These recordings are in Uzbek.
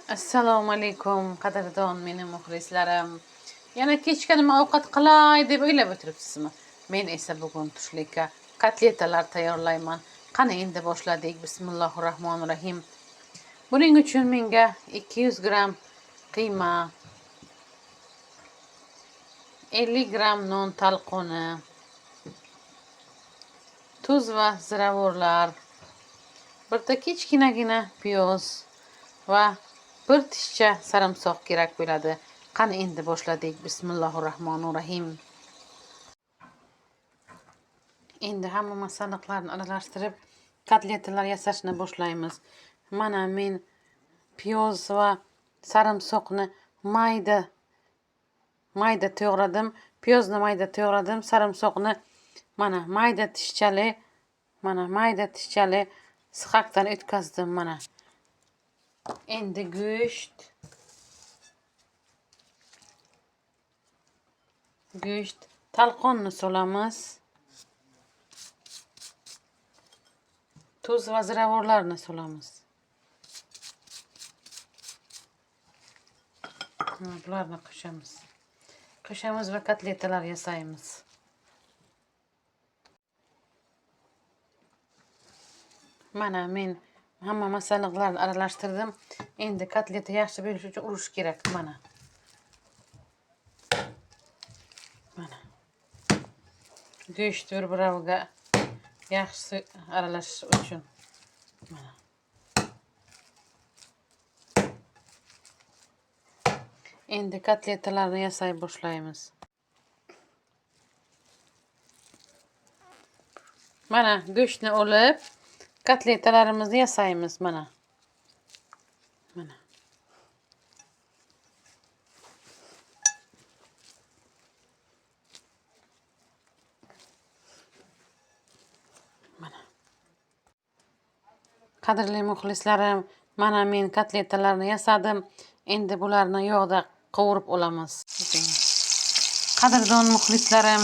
Assalomu alaykum, qadrdon meni muxlislarim. Yana kechga nima ovqat qilay deb o'ylab o'tiribsizmi? Men esa bugun tushlikka kotletalar tayyorlayman. Qani endi boshladik. Bismillahirrohmanirrohim. Buning uchun menga 200 gramm qiyma, 50 gramm non talqoni, tuz va ziravorlar, birta kichkinagina piyoz va bir tishcha sarimsoq kerak bo'ladi. Qani endi boshladik. Bismillahirrohmanirrohim. Endi hamma masalliqlarni aralashtirib kotletalar yasashni boshlaymiz. Mana men piyoz va sarimsoqni mayda mayda to'g'radim. Piyozni mayda to'g'radim, sarimsoqni mana mayda tishchali, mana mayda tishchali sixakdan o'tkazdim mana. Endi go'sht talqonni solamiz. Tuz va ziravorlarni solamiz. Bularni qo'shamiz. Qo'shamiz va kotletalar yasaymiz. Mana men hamma masalliqlarni aralashtirdim. Endi kotleta yaxshi bo'lishi uchun urish kerak mana. Mana. Go'sht bir-biriga yaxshi aralashishi uchun. Mana. Endi kotletalarni yasay boshlaymiz. Mana go'shtni olib kotletalarimizni yasaymiz mana. Mana. Mana. Qadrli muxlislarim, mana men kotletalarni yasadim. Endi bularni yog'da qovurib olamiz. Qadrdon muxlislarim,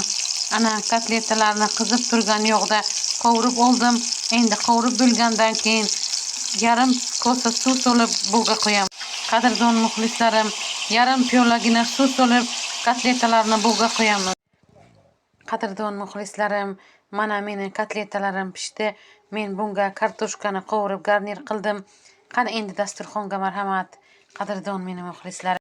ana kotletalarni qizib turgan yog'da qovurib oldim. Endi qovurib bo'lgandan keyin yarim kosa suv solib bug'a qo'yaman. Qadrdon muxlislarim, yarim piyolagina suv solib kotletalarni bug'a qo'yamiz. Qadrdon muxlislarim, mana meni kotletalarim pishdi. Men bunga kartoshkani qovurib garnir qildim. Qani endi dasturxonga marhamat. Qadrdon meni muxlislarim.